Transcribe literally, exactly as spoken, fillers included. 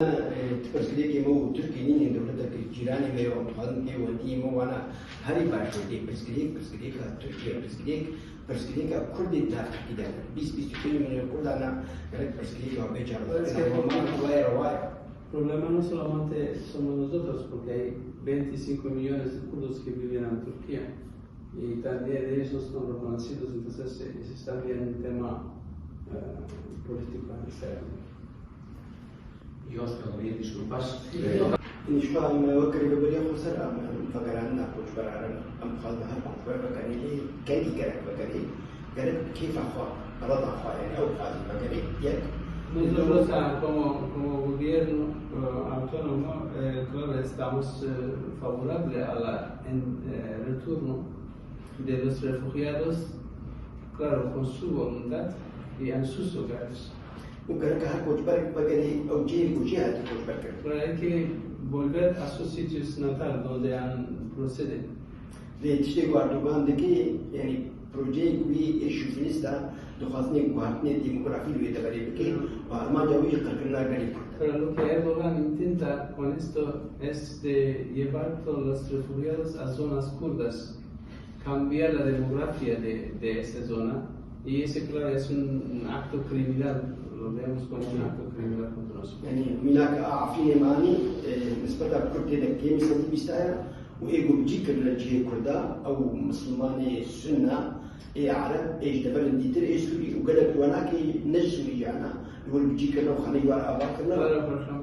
E, pirsgirêkê me û Tirkiyê nînin dewletek cîranê me ye, em dixwazin pêwendiyê me wana herî baş be. Tê pirsgirêk, pirsgirêka Tirkiye, pirsgirêk, pirsgirêka Kurdê di nav Tirkî de ne. Bîst, bîst û pênc milyon Kurda ne, gerek pirsgirêka wê bê çareser. Problema no solamente somos nosotros, porque hay veinticinco millones de kurdos que viven en Turquía y también ellos no son reconocidos, entonces, eh, ese es también un tema, eh, político en ese ámbito. Yoz kalmeyê dişû baş. Nişka em wek rêveberiya xweser em, em vegerandina koçberan, em dixwazin her koçber vegerê, lê kengî gerek vegerê, gerek bi kêfa xwe, bi reda xwe, yani ew dixwazin vegerê, yek. Nosotros, ah, como, como gobierno, eh, autónomo, eh, claro, estamos, eh, favorables a la, en, eh, retorno de los refugiados, claro, con su voluntad y en sus hogares. Û gerek her koçberek vegerê ew cihê ku jê hatî koçber kirin. Para que volver a sus sitios natal donde han proceden. Lê tiştê ku Erdogan dike, yani projeyek wî ê şovinîsta, dixwazinê guhartinê demografî li wê deverê bike, û armanca wî jî qirkirina gelê Kurd e. Pero lo que Erdogan intenta con esto es de llevar todos los refugiados a zonas kurdas. Cambiar la demografía de, de esa zona, y ese, claro, es un acto criminal, lo vemos como un acto criminal contra nosotros. Yani mînak a Efrînê me anî, e, nisbeta Kurd tê de kêm sedî bîst aya û ê ku bi cî kirine cihê Kurda, ew Misilmanê Sunna, ê Ereb, ê ji deverên dîtir, ê Sûrî û gelek wanakê ne ji Sûrî jî ana, li wir bi cî kirine û xaneyê wan ava kirine. Claro, por ejemplo.